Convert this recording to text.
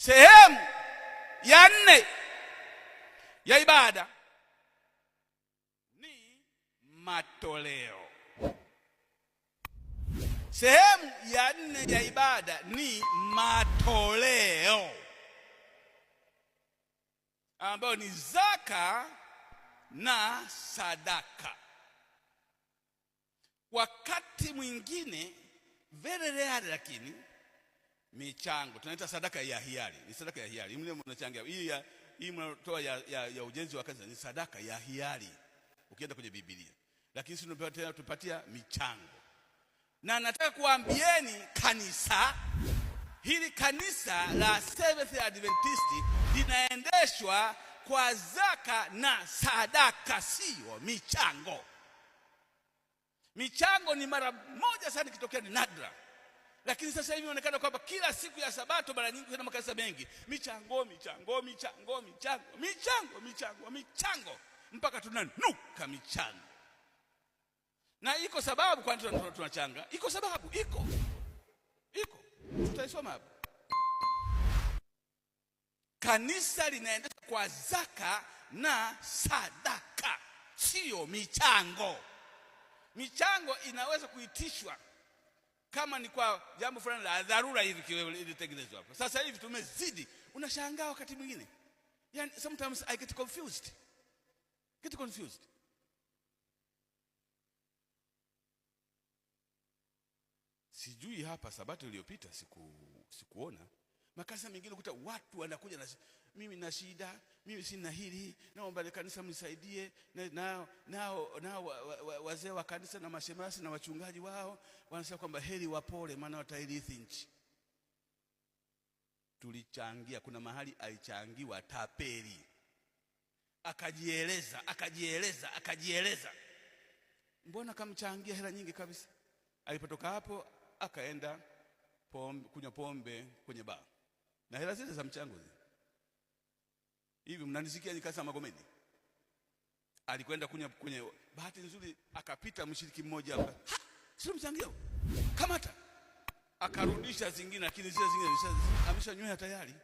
Sehemu ya nne ya ibada ni matoleo. Sehemu ya nne ya ibada ni matoleo, ambayo ni zaka na sadaka. Wakati mwingine very rare, lakini michango tunaita sadaka ya hiari, ni sadaka ya hiari. Mle mnachangia hii ya hii mnatoa ya ujenzi wa kanisa ni sadaka ya hiari, ukienda kwenye Biblia. Lakini sisi tunapatia tupatia michango, na nataka kuambieni kanisa hili, kanisa la Seventh Adventist linaendeshwa kwa zaka na sadaka, sio michango. Michango ni mara moja sana ikitokea, ni nadra. Lakini sasa hivi inaonekana kwamba kila siku ya Sabato mara nyingi kuna makanisa mengi michango, michango, michango, michango, michango, michango, michango, mpaka tunanuka michango. Na iko sababu kwa nini tunachanga, iko sababu, iko, tutaisoma hapa. Kanisa linaendeshwa kwa zaka na sadaka, sio michango. Michango inaweza kuitishwa kama ni kwa jambo fulani la dharura hivi ilitengenezwa hapo. Sasa hivi tumezidi, unashangaa wakati mwingine, yani sometimes I get confused, get confused. Sijui hapa Sabato iliyopita sikuona makanisa mengine kuta watu wanakuja na mimi na shida, mimi sina hili, naomba kanisa mnisaidie. Na nao wazee wa kanisa na mashemasi na wachungaji wao wanasema kwamba heri wapole, maana watairithi nchi. Tulichangia, kuna mahali alichangiwa tapeli, akajieleza akajieleza akajieleza, mbona kamchangia hela nyingi kabisa. Alipotoka hapo akaenda pombe, kunywa pombe kwenye baa na hela zile za mchango zile. Hivi mnanisikia nikasa Magomeni? Alikwenda kunywa kwenye, bahati nzuri akapita mshiriki mmoja hapa. Sio mchangio. Kamata. Akarudisha zingine, lakini zile zingine ameshanywea tayari.